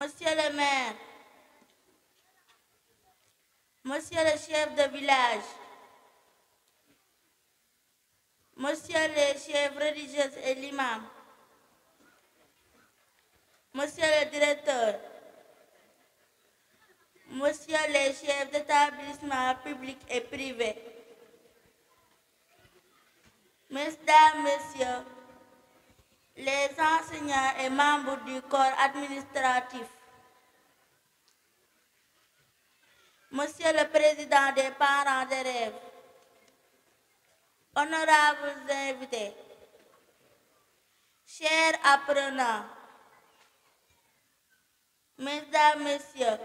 Monsieur le maire, Monsieur le chef de village, Monsieur les chefs religieux et l'imam, Monsieur le directeur, Monsieur les chefs d'établissement publics et privés, Mesdames, Messieurs, les enseignants et membres du corps administratif, Monsieur le Président des parents d'élèves, honorables invités, chers apprenants, Mesdames, Messieurs,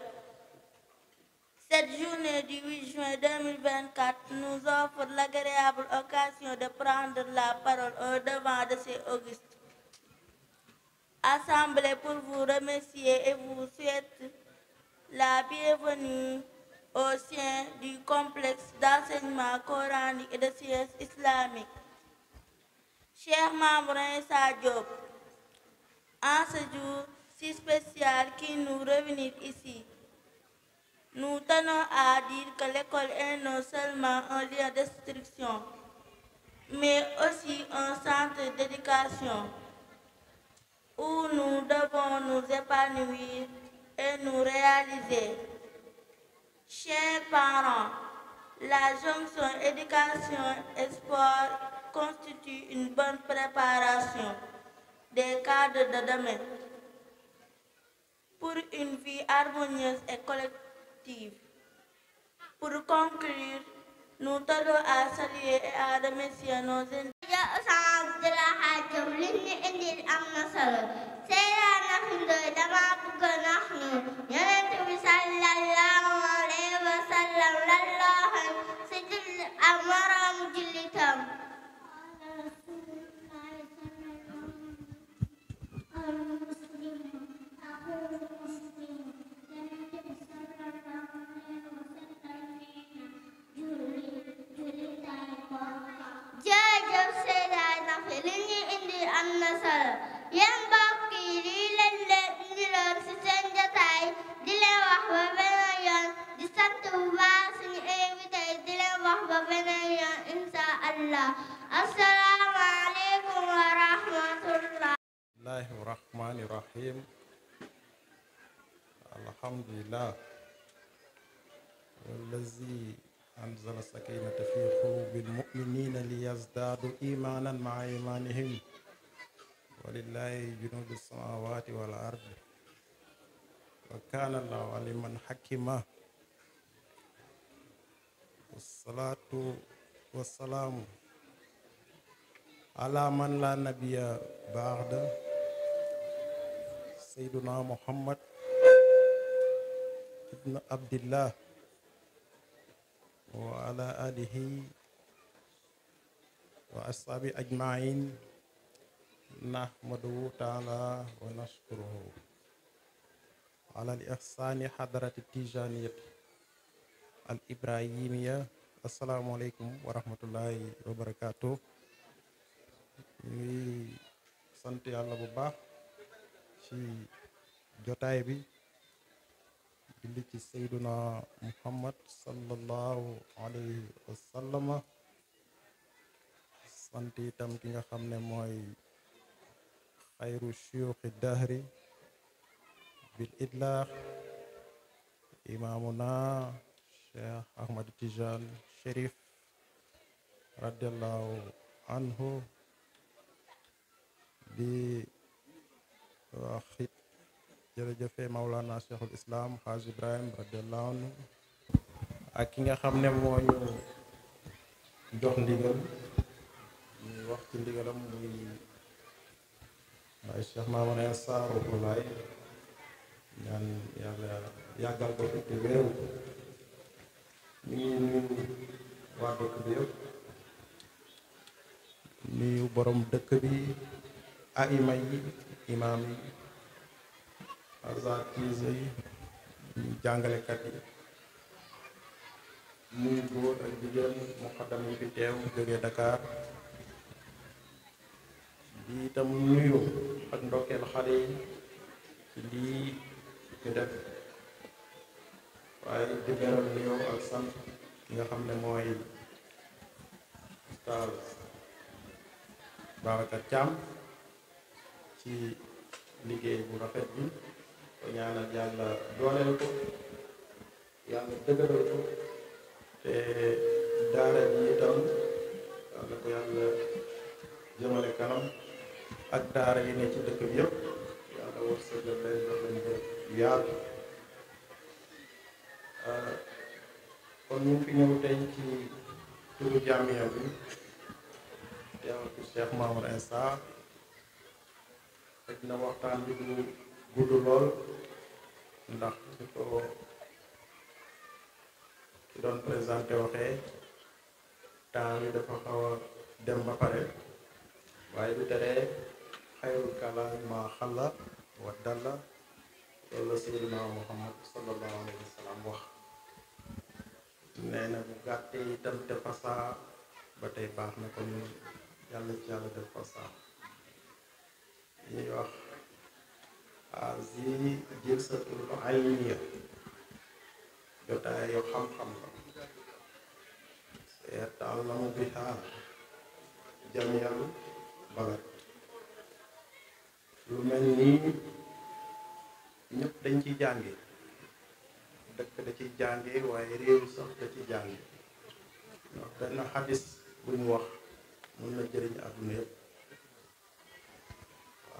cette journée du 8 juin 2024 nous offre l'agréable occasion de prendre la parole au devant de ces augustes assemblés pour vous remercier et vous souhaiter la bienvenue au sein du complexe d'enseignement coranique et de sciences islamiques. Chers membres Insa Diop, en ce jour si spécial qui nous réunit ici, nous tenons à dire que l'école est non seulement un lieu d'instruction, mais aussi un centre d'éducation où nous devons nous épanouir et nous réaliser. Chers parents, la jonction éducation et sport constitue une bonne préparation des cadres de demain pour une vie harmonieuse et collective. Pour conclure, nous tenons à saluer et à remercier nos invités. Bismillahirrahmanirrahim. Alhamdulillah. Wallazi anzala sakinata fi qulubil mu'minina liyazdadu imanan ma'a imanihim. Walillahi junudus samawati wal ardi. Wa kana Allahu aliman hakima. Wassalatu wassalamu ala man la nabiyya ba'da Sayyiduna Muhammad ibn Abdillah wa ala alihi wa ashabi ajma'in nahmaduhu ta'ala wa nashkuruhu ala al-ihsani hadrati tijaniyat al-ibrahimiyya. Assalamu alaikum wa rahmatullahi wa barakatuh. Ñuy sant Yàlla bu baax ci jotaay bi, julli ci Seyduna Muhammad sallallahu alayhi wa sallama, sant itam ki nga xam ne mooy xayru shuyuxi dahri bil idlaax imaamuna Cheikh Ahmad Tijaan Chérif radiallahu anhu, di waxit jërëjëfe Mawlana Cheikhul Islam Haj Ibrahim radiallahu anhu, ak ki nga xam ne moo ñu jox ndigal ñuy wax ci ndigalam muy ay Cheikh Mamadou Insa Rokhoullaye, ñaan yàlla yàggal ko fi te wéeru ko. ñu ngi nuyu waa dëkk bi yëpp, nuyu borom dëkk bi, aima yi, imaam yi, asatise yi, jàngalekat yi, muy góor ak jigéen, muqaddam yi fi teew jóge Dakar, di itam nuyu ak ndokkeel xale yi ci lii ñu def waaye di beral nuyoo ak sant ki nga xam ne mooy Oustaz Babacar Thiam ci liggéey bu rafet bi ko ñaanal yàlla dooleel ko yàlla dëgëral ko te daara ji itam yàlla ko yàlla jëmale kanam ak daara yi ne ci dëkk bi yëpp yàlla wërsëgal leen jox leen ko yaatu kon ñu fi ñëw tey ci turu jàmmiya bi teewal ci Cheikh Mamour Insa fekk na waxtaan bi du gudd lool ndax ci ko ki doon présenté waxee temps bi dafa xaw a dem ba pare waaye du teree xayrul kalaam maa xalla wa dalla loolu la Seydina Muhammad sallallahu alayhi wa sallam wax nee na bu gàttee itam te fasaa ba tey baax na kon yàlla ci yàlla def fasaa ñuy wax hazi jilsatul ilmiya jotaay yoo xam-xam la yata'allamu biha jami'al balad lu mel nii ñëpp dañ ciy jànge dëkk da ciy jànge waaye réew sax da ci jànge ndax benn xadis bu ñu wax mën na jëriñ àdduna yëpp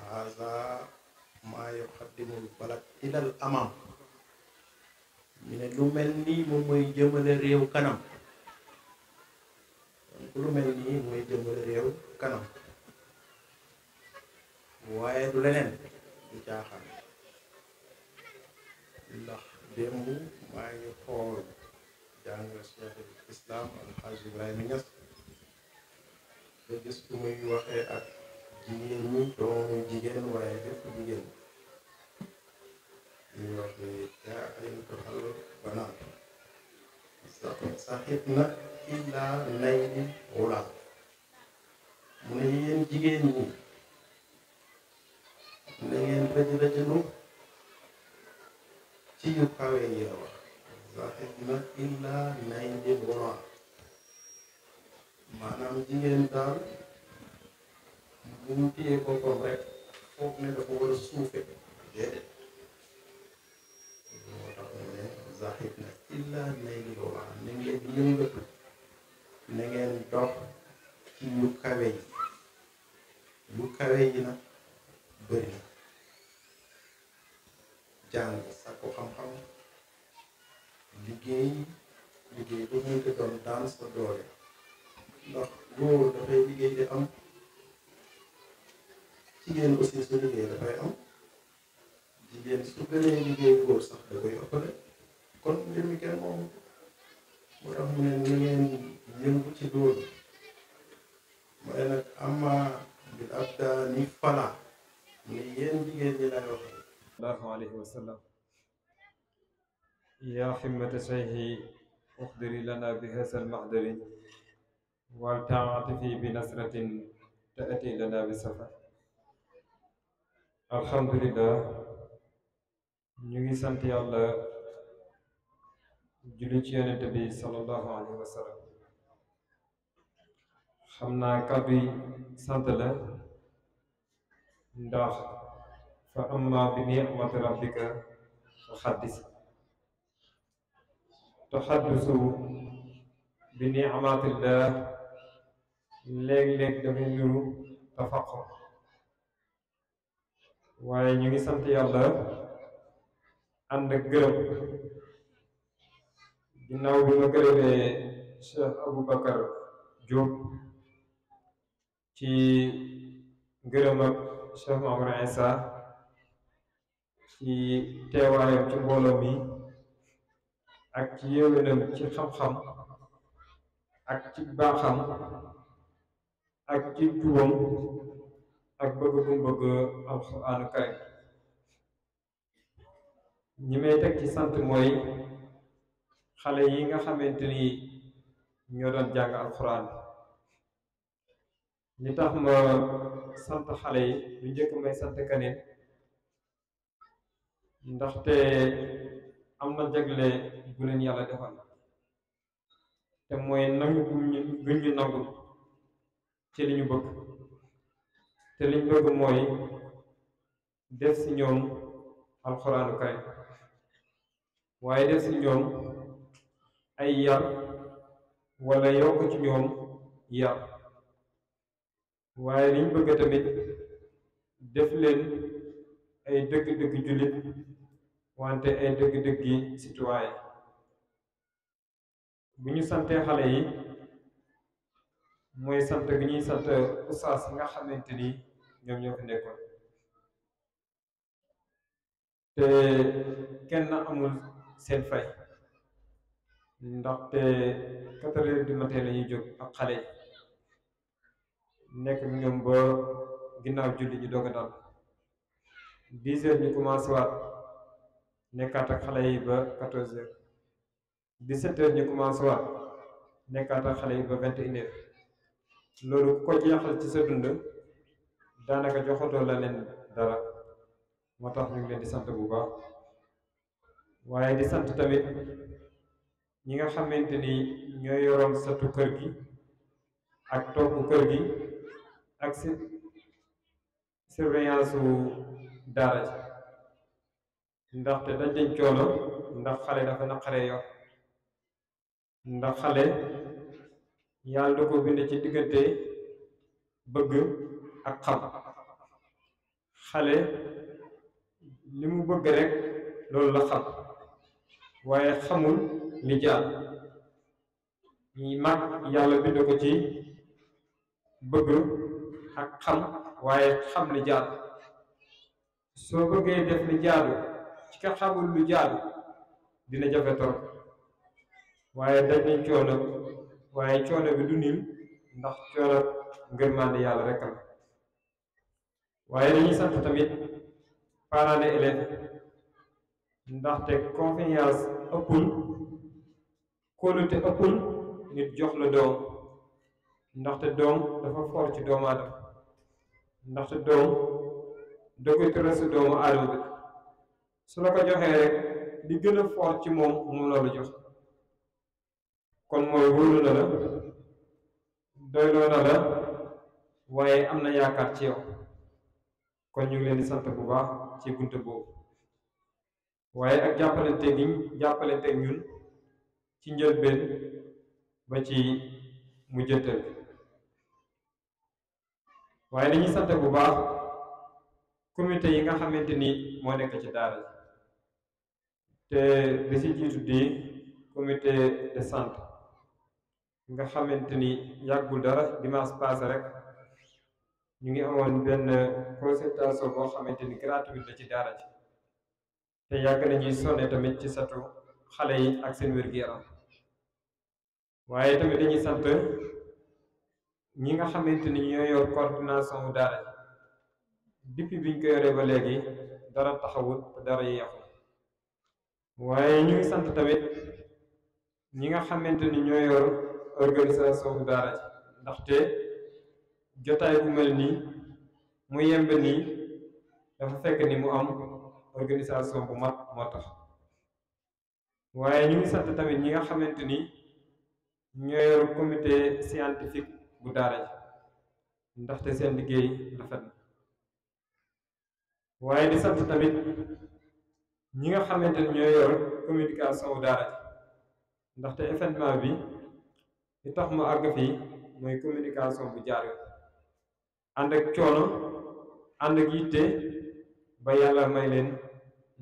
haza maa yuqaddimul balad ilal amam ñu ne lu mel nii moom mooy jëmale réew kanam donc lu mel nii mooy jëmale réew kanam waaye du leneen du caaxaan ndax démb maa ngi xool jàng Cheikh Islam Alhaji Ibrahima Niass nga gis ku muy waxee ak jigéen ñi doomu jigéen waaye bépp jigéen ñuy wax ni yaa ayyatuhal banaat saxitna illaa nayli ulaat mu ne yéen jigéen ñi na ngeen rëj-rëjlu ci yu kawe yi la wax saxitna illaa nayli ulaat maanaam jigéen daal bu mu téye boppam rek foog ne dafa war a suufe déedéet moo tax mu ne zaxit na illa nayli ulaat na ngeen yëngatu na ngeen dox ci yu kawe yi yu kawe yi nag bëri na jàng sàkku xam-xam liggéey bu mënti doon daan sa doole ndax góor dafay liggéey di am jigéen aussi su liggéey dafay am jigéen su gënee liggéey góor sax da koy ëppale kon mbir mi kenn moom moo tax mu ne ni ngeen yëngu ci loolu mu ne nag ama bil abdaani fala mu ne yéen jigéen ñi lay wax sallallahu alayhi wa sallam yaa himmata shayhi uxdiri lana bi hasal mahdari wal taatifi bi nasratin taati lana bi safar alhamdulillah ñu ngi sant yàlla julli ci yonent bi sallallahu alayhi wa sallam xam naa kàddu yi sant la ndax fa amma bi ni'mati rabbika fa xaddis taxaddusu bi ni'matillah léeg-léeg dafay niru tafaqur waaye ñu ngi sant yàlla ànd ak gërëm ginnaaw bi ma gërëmee Cheikh Aboubacar Diop ci gërëm ak Cheikh Mamour Insa ci teewaayam ci mbooloo mi ak ci yéwénam ci xam-xam ak ci baaxam ak ci juwam ak bëgg bu bëgg alxuraanu karim ñi may teg ci sant mooy xale yi nga xamante ni ñoo doon jàng alxuraan li tax ma sant xale yi lu njëkk may sant kaneen ndaxte am na jagle bu leen yàlla defal te mooy nangu guñ ñu nangul ci li ñu bëgg te liñ bëgg mooy def ci ñoom alxuraanu karim waaye def ci ñoom ay yar wala yokk ci ñoom yar waaye liñ bëgg tamit def leen ay dëgg-dëgg jullit wante ay dëgg-dëggi citoyen bu ñu santee xale yi mooy sant gi ñuy sant ustaas nga xamante ni ñoom ñoo fi nekkoon te kenn amul seen fay ndaxte 4 heures du matin la ñuy jóg ak xale yi nekk ak ñoom ba ginnaaw julli ñu doog a dal 10 heures ñu commencé waat nekkaat ak xale yi ba 14 heures 17 heures ñu commencé waat nekkaat ak xale yi ba 21 heures loolu ku ko jeexal ci sa dund daanaka joxatoo la leen dara moo tax ñu ngi leen di sant bu baax waaye di sant tamit ñi nga xamante ni ñoo yoroon satu kër gi ak togg kër gi ak surveillance su daara ji ndaxte dañ dañ coono ndax xale dafa naqaree yor ndax xale yàlla da ko bind ci diggante bëgg ak xam xale li mu bëgg rek loolu la xam waaye xamul li jaar ñi mag yàlla bind ko ci bëgg ak xam waaye xam li jaar soo bëggee def li jaadu ci ka xamul lu jaadu dina jafe torop waaye dañ nañ coono waaye coono bi du niil ndax coono ngërmande yàlla rek la waaye dañuy sant tamit parents d'élèves ndaxte confiance ëppul kóolute ëppul nit jox la doom ndaxte doom dafa for ci doomu aadama ndaxte doom da koy tëral si doomu aadama bi su la ko joxee rek li gën a for ci moom la jox kon mooy wóolu na la doyloo na la waaye am na yaakaar ci yow kon ñu ngi leen di sant bu baax ci bunte boobu waaye ak jàppalante ñun ci njëlbeen ba ci mujjantal waaye dañuy sant bu baax comité yi nga xamante ni moo nekk ci daara te da ci jiitu di comité de santé nga xamante ni yàggul dara dimanche passé rek ñu ngi amoon benn consultation boo xamante ni gratuite la ci daara ji te yàgg nañuy sonne tamit ci satu xale yi ak seen wér-gu-yaram waaye tamit dañuy sant ñi nga xamante ni ñoo yor coordination wu daara ji depuis biñ ko yoree ba léegi dara taxawul te dara yeexu waaye ñu ngi sant tamit ñi nga xamante ni ñoo yor organisation wu daara ji ndaxte jotaay bu mel nii mu yemb nii dafa fekk ni mu am organisation bu mat moo tax waaye ñu ngi sant tamit ñi nga xamante ni ñoo yor comité scientifique bu daara ji ndaxte seen liggéey rafet na waaye di sant tamit ñi nga xamante ni ñoo yor communication wu daara ji ndaxte événement bi li tax mu àgg fii mooy communication bu jaar yoon ànd ak coono ànd ak yitte ba yàlla may leen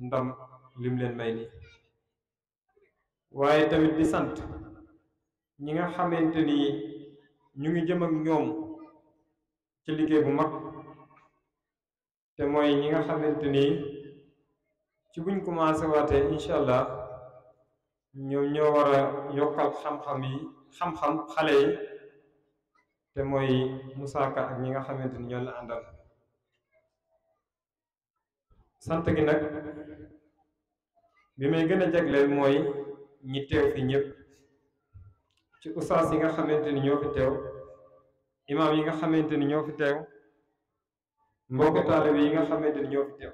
ndam lim leen may nii waaye tamit di sant ñi nga xamante ni ñu ngi jëm ak ñoom ci liggéey bu mag te mooy ñi nga xamante ni ci buñ commencé waatee incha allah ñoom ñoo war a yokkal xam-xam xale yi te mooy Moussa Ka ak ñi nga xamante ni ñoo la àndal sant gi nag bi may gën a jagleel mooy ñi teew fi ñëpp ci ustaas yi nga xamante ni ñoo fi teew imaam yi nga xamante ni ñoo fi teew mbokk taalibe yi nga xamante ni ñoo fi teew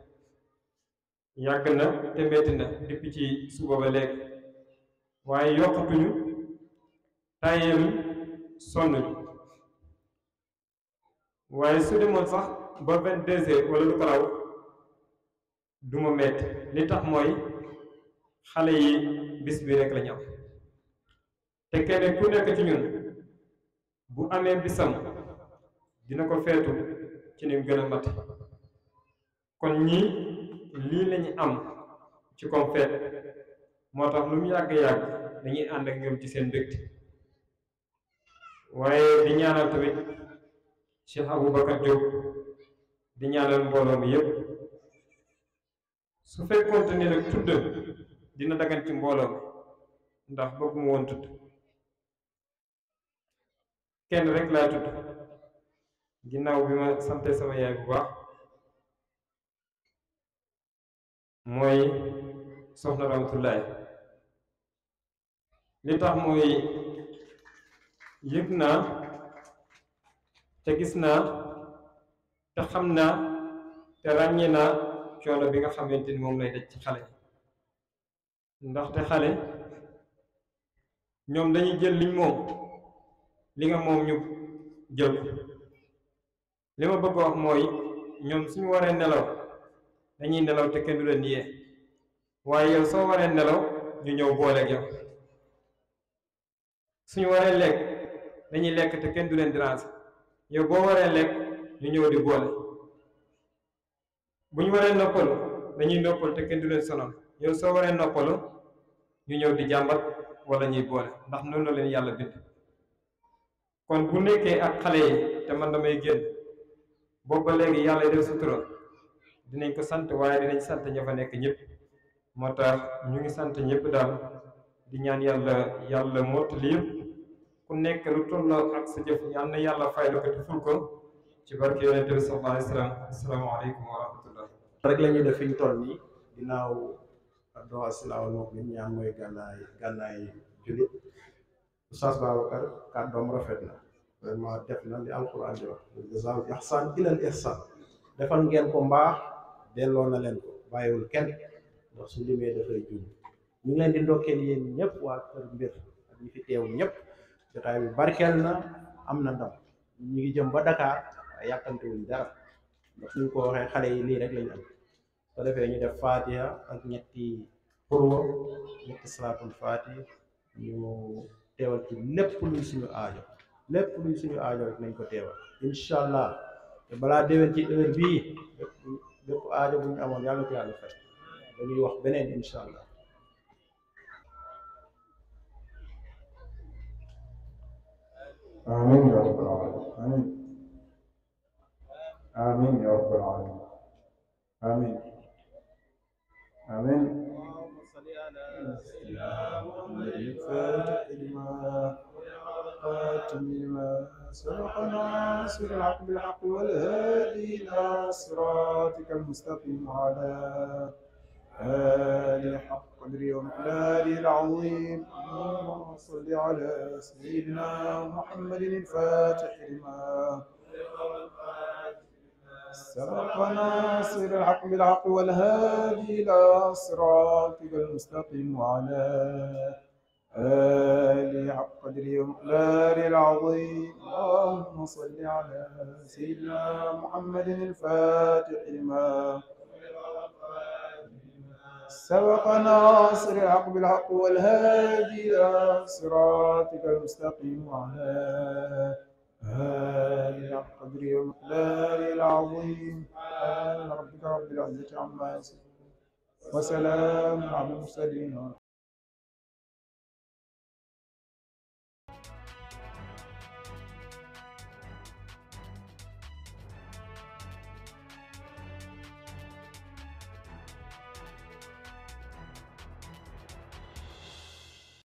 yàgg na te metti na depuis ci suba ba léegi waaye yokkatuñu tàyyeeluñ sonnuñu waaye su demoon sax ba 22h wala lu ko raw du ma metti li tax mooy xale yi bis bi rek lañu am te kenn ku nekk ci ñun bu amee bisam dina ko feetu ci ni mu gën a mate kon ñii lii lañu am ci comme feet moo tax lu mu yàgg-yàgg dañuy ànd ak ñoom ci seen mbégte waaye di ñaanal tamit Cheikh Aboubacar Diop di ñaanal mbooloo mi yépp su fekkoonte ne nag tudd dina dagan ci mbooloo mi ndax bëgguma woon tudd kenn rek laa tudd ginnaaw bi ma sante sama yaay bu baax mooy soxna Ramatullaay li tax mooy yëg naa te gis naa te xam naa te ràññee naa coono bi nga xamante ni moom lay daj ci xale ndaxte xale ñoom dañuy jël liñ moom li nga moom ñu jël li ma bëgg wax mooy ñoom suñu waree nelaw dañuy nelaw te kenn du leen yee waaye yow soo waree nelaw ñu ñëw booleeg yow suñu waree lekk dañuy lekk te kenn du leen déranger yow boo waree lekk ñu ñëw di boole bu ñu waree noppalu dañuy noppal te kenn du leen sonal yow soo waree noppalu ñu ñëw di jàmbat wala ñuy boole ndax noonu la leen yàlla bind kon bu nekkee ak xale yi te man damay génn boobu ba léegi yàlla def sutura dinañ ko sant waaye dinañ sant ña fa nekk ñëpp moo tax ñu ngi sant ñëpp daal di ñaan yàlla mottali yëpp ku nekk lu tolloo ak sa jëf yal na yàlla fay la ko te ful ko ci barke yonente bi sallallahu alayhi wa sallam asalaamaaleykum wa rahmatullah rek la ñuy def fi ñu toll nii ginnaaw doo asilaaw moom li ñaan mooy gànnaay jullit Oustaz Babacar kàddoom rafet na vraiment def na li alquran di wax jazaa'ul ihsaan ilal ihsaan defal ngeen ko mbaax delloo na leen ko bàyyiwul kenn ndax su limee dafay jum ñu ngi leen di ndokkeel yéen ñëpp waa Kër Mbir ak ñi fi teew ñëpp jotaay bi barkeel na am na ndam ñu ngi jëm ba Dakar waaye yàkkantewuñ dara ndax suñ ko waxee xale yi lii rek lañu am ko defee ñu def fatiha ak ñetti xurwa ñetti salaatul fatiha ñu teewal ci lépp luy suñu aajo rek nañ ko teewal incha allah te balaa déwén ci heure bii bépp aajo bu ñu amoon yàlla ko yàlla fay dañuy wax beneen incha allah آمين يا رب العالمين آمين يا رب العالمين آمين آمين اللهم صل على سيدنا محمد الفاتح لما خاتم لما سبق ناصر الحق بالحق والهادي إلى صراطك المستقيم وعلى آله حق قدره ومقداره العظيم اللهم صل على سيدنا محمد الفاتح لما سبق ناصر الحق بالحق والهادي إلى صراطك المستقيم وعلى آله حق قدره ومقداره العظيم اللهم صل على سيدنا محمد الفاتح لما سبق ناصر الحق بالحق والهادي إلى صراطك المستقيم وعلى آله حق قدره ومقداره العظيم سبحان ربك رب العزة عما يصفون وسلام على المرسلين